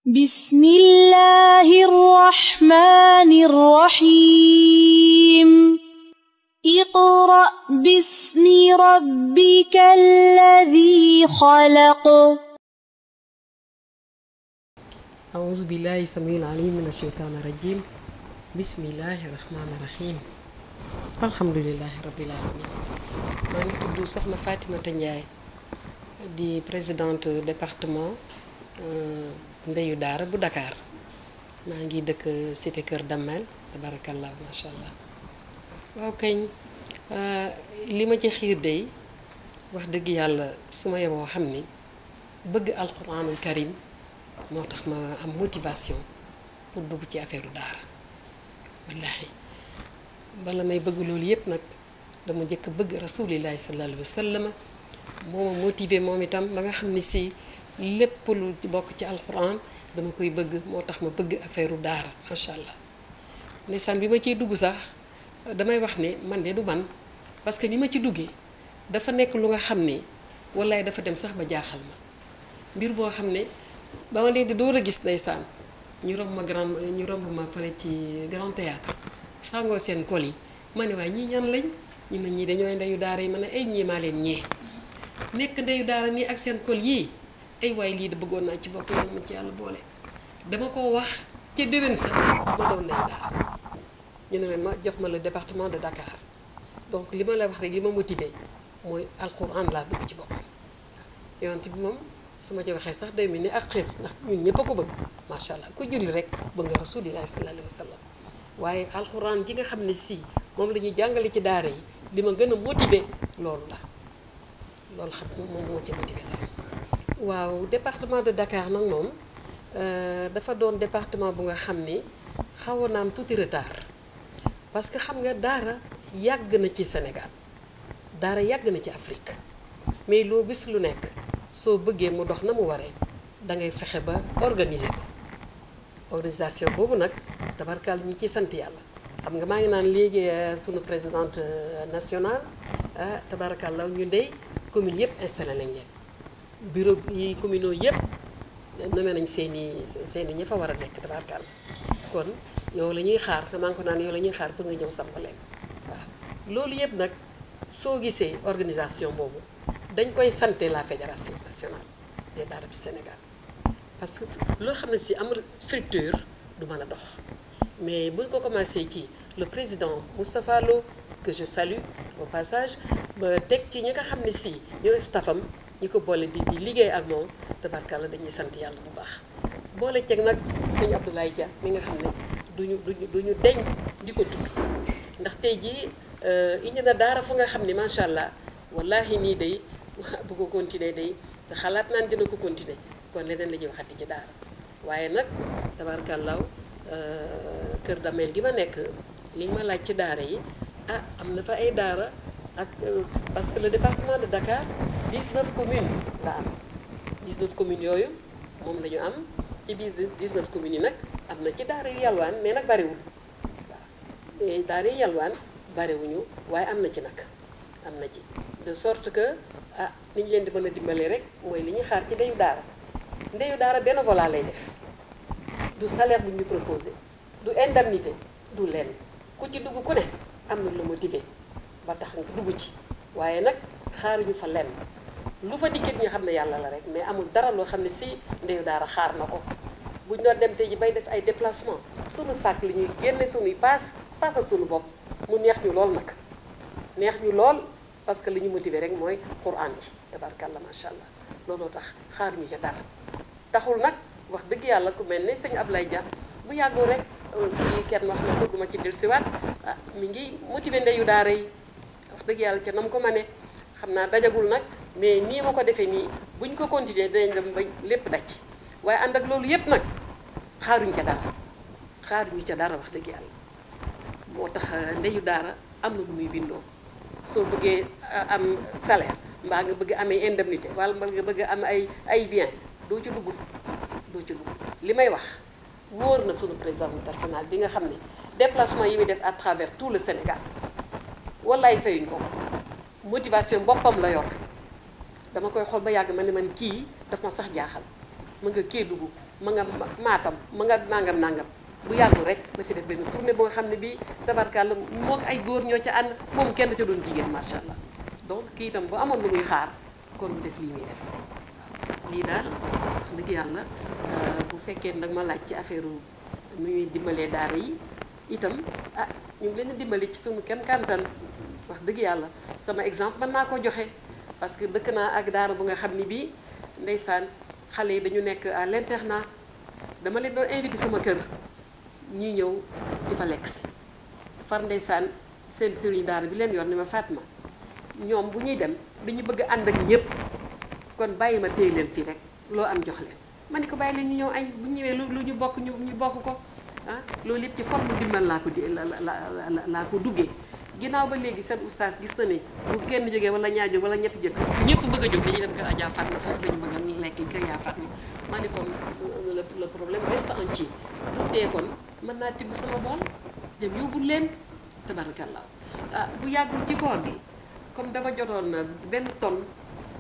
بسم الله الرحمن الرحيم اقرأ باسم ربك الذي خلق. أعوذ بالله السميع العليم من الشيطان الرجيم. بسم الله الرحمن الرحيم. الحمد لله رب العالمين. maa ngi tudd Soxna Fatimata Ndiaye di présidente département ndeyu daara bu Dakar. maa ngi dëkk cité Kër Damel tabarakallah macha allah. waaw kañ li ma ci xiir dey wax dëgg yàlla su ma yeboo xam ni bëgg alquranul karim moo tax ma am motivation pour dugg ci affaire daara wallahi bala may bëgg loolu yépp nag dama njëkk bëgg rasulillahi sallallahu alayhi wa sallam moo ma motivé moom itam ba nga xam ni si lépp lu bokk ci alquran dama koy bëgg moo tax ma bëgg affaire daara macha allah ndeysaan bi ma ciy dugg sax damay wax ne man de du man parce que ni ma ci duggee dafa nekk lu nga xam ne wallaay dafa dem sax ba jaaxal ma mbir boo xam ne ba ma leen di door a gis ndeysaan ñu romb ma fële ci grand théâtre sangoo seen kol yi ma ne waaye ñii ñan lañ ñu ne ñii dañooy ndeyu daara yi ma ne ay ñii maa leen ñee nekk ndeyu daara nii ak seen kol yii ay waay lii da bëggoon naa ci bokk yàlla ma ci yàlla boole dama ko wax ca déwén sa ma doon ndeyu daara ñu ne leen ma jox ma le département de Dakar donc li ma la wax rek li ma motivé mooy alquran laa dugg ci boppam yonent bi moom su ma ci waxee sax day mel ni ak xir ndax ñun ñëpp a ko bëgg macha allah ku julli rek bëgg nga rasulillahi sallallahu alayhi wa sallam waaye alquran ji nga xam ne si moom la ñuy jàngale ci daara yi li ma gën a motivé loolu la loolu xam moom moo ci motivé daal. waaw département de Dakar nag moom dafa doon département bu nga xam ni xawoon na am tuuti retard parce que xam nga daara yàgg na ci Sénégal daara yàgg na ci Afrique mais loo gis lu nekk soo bëggee mu dox na mu waree da ngay fexe ba organiser ko organisation boobu nag tabarkaal ñu ciy sant yàlla xam nga maa ngi naan léegi sunu présidente nationale tabarkaal la ñu ndey commune yëpp installé nañ leen bureau yi communaux yëpp nommé nañ seeni ña fa war a nekk tabarkaal kon yow la ñuy xaar te maa ngi ko naan yow la ñuy xaar pour nga ñëw samp leen waaw loolu yëpp nag soo gisee organisation boobu dañ koy santé la fédération nationale des daara du Sénégal parce que loo xam ne si amul structure du mën a dox mais buñ ko commencé ci le président Moustapha Lo que je salue au passage ba teg ci ñi nga xam ne si ñooy staffam ñi ko boole di liggéey ak moom tabarkalla dañuy sant yàlla bu baax boole ceeg nag dañu Abdoulaye Dia mi nga xam ne duñu deñ di ko tudd ndax tey jii indi na daara fu nga xam ne macha allah wallahi nii day bu ko continuer day xalaat naan dina ko continuer kon leneen la ñuy waxati ci daara waaye nag tabarkallaaw Kër Damel gi ma nekk li nga ma laaj ci daara yi am na fa ay daara ak parce que le département de Dakar 19 communes la am 19 communes yooyu moom la ñu am ci biir 19 communes yi nag am na ci daara yu yalwaan mais nag bariwul waaw daara yu yalwaan bariwuñu waaye am na ci nag am na ci de sorte que ni ñu leen di mën a dimbalee rek mooy li ñuy xaar ci ndeyu daara bénévolat lay def du salaire bu ñu proposé du indemnité du lenn ku ci dugg ku ne am na lu motivé ba tax nga dugg ci waaye nag xaaruñu fa lenn lu fa dikkit ñu xam ne yàlla la rek mais amul dara loo xam ne si ndeyu daara xaar na ko buñ doon dem tey ji bay def ay déplacement sunu sàkk li ñuy génne sunuy paasal sunu bopp mu neex ñu lool nag neex ñu lool parce que li ñu motivé rek mooy Quran ci tabarkalla macha allah looloo tax xaaruñu ca dara taxul nag wax dëgg yàlla ku mel ne sëñ Ablaye Dia bu yàggul rek kii kenn wax na ko duma ci dellusiwaat mi ngi motivé ndeyu daara yi wax dëgg yàlla ca nam ko ma ne xam naa dajagul nag mais nii ma ko defee nii buñ ko continuer dinañ dem ba lépp daj waaye ànd ak loolu yépp nag xaaruñ ca dara wax dëgg yàlla moo tax ndeyu daara am na lu muy bindoo soo bëggee am salaire mbaa nga bëgg amee indemnité wala mbaa nga bëgg am ay bien doo ci dugg li may wax wóor na sunu président national bi nga xam ne déplacement yi muy def à travers tout le Sénégal wallaay fayuñ ko motivation boppam la yor dama koy xool ba yàgg ma ne man kii daf ma sax jaaxal ma nga Kédougou ma nga Matam ma nga nangam bu yàggul rek la fi def benn tournée bu nga xam ne bii tabarkàlla moo ko ay góor ñoo ca ànd moom kenn ca doon jigéen macha allah donc kii itam bu amoon lu muy xaar kon mu def lii muy def waaw lii daal wax dëgg yàlla bu fekkee nag ma laaj ci affaire nu ñuy dimbalee daara yi itam ñu ngi leen di dimbali ci suñu kenn kantan wax dëgg yàlla sama exemple mën naa ko joxe parce que dëkk naa ak daara bu nga xam ni bii ndeysaan xale yi dañu nekk à l'internat dama leen doon invité sama kër ñii ñëw di fa lekk si far ndeysaan seen sëriñu daara bi leen yor ni ma Fatma ñoom bu ñuy dem dañu bëgg ànd ak ñëpp kon bàyyi ma téye leen fii rek loo am jox leen ma ni ko bàyyi leen ñu ñëw añ bu ñëwee lu ñu bokk ñu bokk ko loolu yëpp ci forme dimbal laa ko laa ko duggee ginnaaw ba léegi seen oustaz gis na ne bu kenn jógee wala ñaar jóg wala ñetti jóg ñëpp bëgg a jóg dañuy dem kër Adja Fatma foofu dañu bëgg a lekk kër yaa Fatma maa ni kon le problème reste entier du tee kon mën naa tibb sama bool dem yóbbul leen tabarakallah bu yàggul ci koor gi comme dama jotoon benn tonne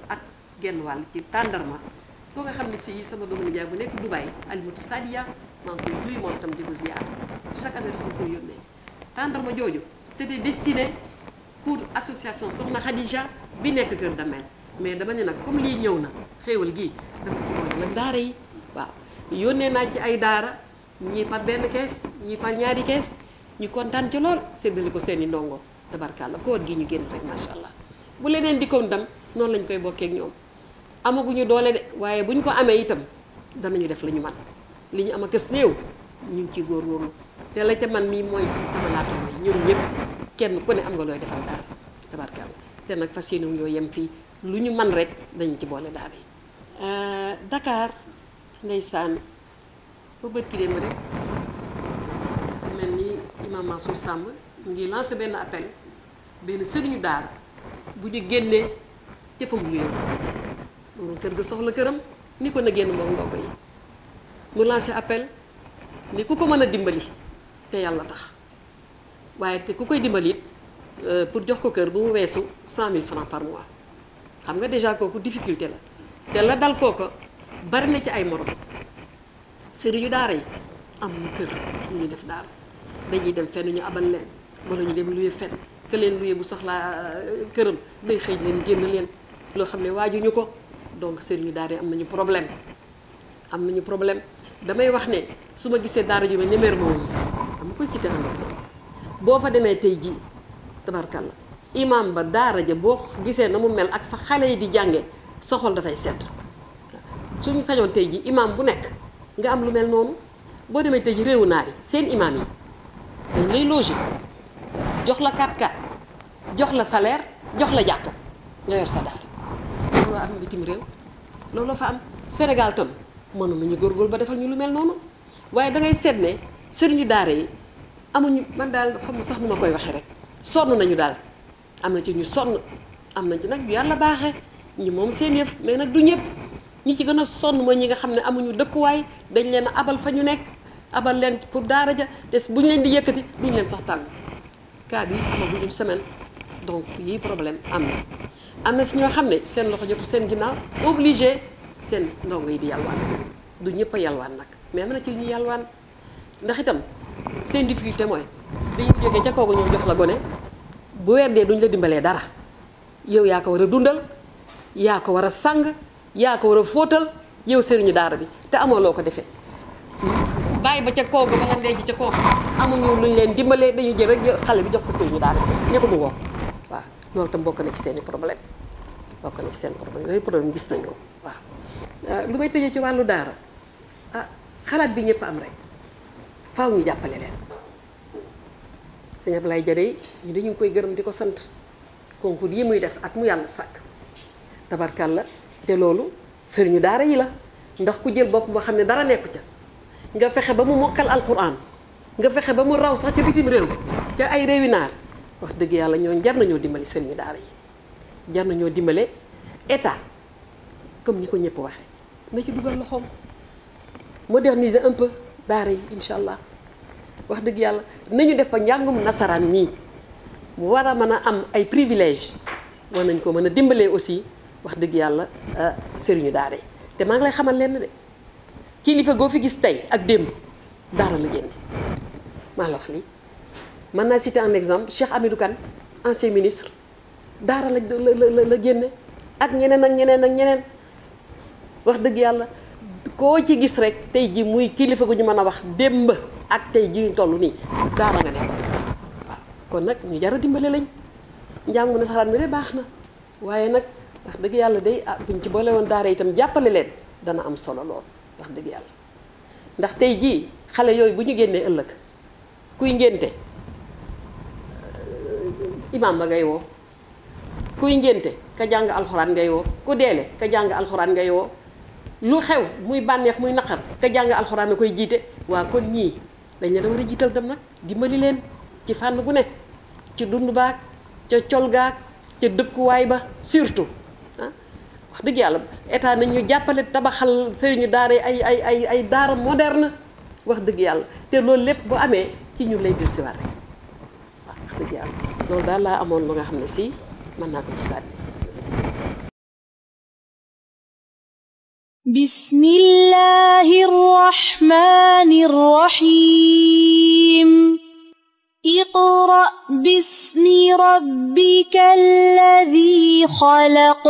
ak genn wàll ci tàndarma boo nga xam ne si sama doomu nijaay bu nekk Dubaï Alimatu Sadia maa ngi koy nuyu moom itam di ko ziar chaque année dafa koy yónnee tàndarma jooju c'était destiné pour association Soxna Khadija bi nekk Kër Damel mais dama ne nag comme lii ñëw na xéewal gii dama ci boole la daara yi waaw yónnee naa ci ay daara ñii par benn kees ñii par ñaari kees ñu kontaan ci lool séddale ko seeni ndongo tabarkalla koor gi ñu génn rek macha allah bu leneen dikkoon tam noonu lañ koy bokkee ak ñoom amaguñu doole de waaye buñ ko amee itam danañu def la ñu man li ñu am a kës néew ñu ngi ciy góorgóorlu te la ca man mii mooy sama laata mooy ñun ñëpp kenn ku ne am nga looy defal daara tabarkalla te nag fas yéene ñoo yem fii lu ñu man rek dañu ci boole daara yi Dakar ndeysaan ba bët ki dem rek mel ni imam Mansour Samb mu ngi lancé benn appel benn sëriñu daara bu ñu génnee te fa mu yéen loolu kër ga soxla këram ni ko na génn moom ndongo yi mu lancé appel ni ku ko mën a dimbali te yàlla tax waaye te ku koy dimbali it pour jox ko kër bu mu weesu 100 000 francs par mois xam nga déjà kooku difficulté la te la dal kooko bari na ci ay morom sëriñu daara yi amuñu kër ñu def daara dañuy dem fenn ñu abal leen wala ñu dem luye fenn ke leen luye bu soxlaa këram day xëy leen génn leen loo xam ne waajuñu ko donc sëriñu daara yi am nañu problème damay wax ne su ma gisee daara ju mel ni Mermoz am koy cité un exemple boo fa demee tey jii tabarkalla imam ba daara ja boo gisee na mu mel ak fa xale yi di jànge soxol dafay sedd suñu sañoon tey jii imam bu nekk nga am lu mel noonu boo demee tey jii réewu naar yi seen imam yi dañ lay loger jox la 4x4 jox la salaire jox la jàkka nga yor sa daara loolu am bitim réew loolu fa am Sénégal tam mënoon nañu góorgóorlu ba defal ñu lu mel noonu waaye dangay seet ne sëriñu daara yi amuñu man daal xam sax nu ma koy waxee rek sonn nañu daal am na ci ñu sonn am na ci nag bu yàlla baaxee ñu moom seen yëf mais nag du ñëpp ñi ci gën a sonn mooy ñi nga xam ne amuñu dëkkuwaay dañ leen a abal fa ñu nekk abal leen pour daara ja des bu ñu leen di yëkkati duñu leen sax tàggu cas bi amaguñ une semaine donc yii problème am na si ñoo xam ne seen loxo jotu seen ginnaaw obligé seen ndongo yi di yalwaan du ñëpp a yalwaan nag mais am na ci ñu yalwaan ndax itam seen difficulté mooy dañuy jógee ca kooku ñëw jox la gone bu weer dee duñ la dimbalee dara yow yaa ko war a dundal yaa ko war a sàng yaa ko war a fóotal yow sëriñu daara bi te amoo loo ko defee bàyyi ba ca kooku wala ndey ji ca kooku amuñu luñ leen dimbalee dañu jël rek xale bi jox ko sëriñu daara bi ne ko mu woo waaw loolu tam bokk na ci seeni problème bokk na ci seen problème yooyu problème gis nañ ko waaw lu may tëjee ci wàllu daara xalaat bi ñëpp am rek faaw ñu jàppale leen sëñ Ablaye Jade ñu dañu koy gërëm di ko sant concours yi muy def at mu yàlla sàkk tabarkalla te loolu sëriñu daara yi la ndax ku jël bopp boo xam ne dara nekku ca nga fexe ba mu mokkal alquran nga fexe ba mu raw sax ca bitim réew ca ay réewi naar wax dëgg yàlla ñoo jar nañoo dimbali sëriñu daara yi jar nañoo dimbale état comme ni ko ñëpp waxee na ci dugal loxoom moderniser un peu daara yi incha allah wax dëgg yàlla nañu def ba njàngum nasaraan nii mu war a mën a am ay privilège war nañ ko mën a dimbalee aussi wax dëgg yàlla sëriñu daara yi te maa ngi lay xamal lenn de kilifa goo fi gis tey ak démb daara la génne maa la wax lii. mën naa citer un exemple Cheikh Hamidou Kane ancien ministre daara la génne ak ñeneen ak ñeneen ak ñeneen wax dëgg yàlla koo ci gis rek tey ji muy kilifa gu ñu mën a wax démb ak tey ji ñu toll nii daara nga nekk waaw. kon nag ñu jar a dimbale lañ njàngu nasaraan mi de baax na waaye nag wax dëgg yàlla day buñ ci boole woon daara itam jàppale leen dana am solo lool wax dëgg yàlla ndax tey jii xale yooyu bu ñu génnee ëllëg kuy ngénte imaam ba ngay woo kuy ngénte ka jàng alxuraan ngay woo ku deele ka jàng alxuraan ngay woo lu xew muy bànneex muy naqar ka jàng alxuraan na koy jiite waa kon ñii dañ leen a war a jiital dem nag dimbali leen ci fànn gu ne ci dund baag ca col gaag ca dëkkuwaay ba surtout wax dëgg yàlla état nañ ñu jàppale tabaxal sëriñu daara ay daara moderne wax dëgg yàlla te loolu lépp bu amee ci ñu lay dellusiwaat rek waaw wax dëgg yàlla loolu daal laa amoon lu nga xam ne si mën naa ko ci sànni. bismillahir rahmanir rahim. iqra bismi rabbikal ladhi khalaq.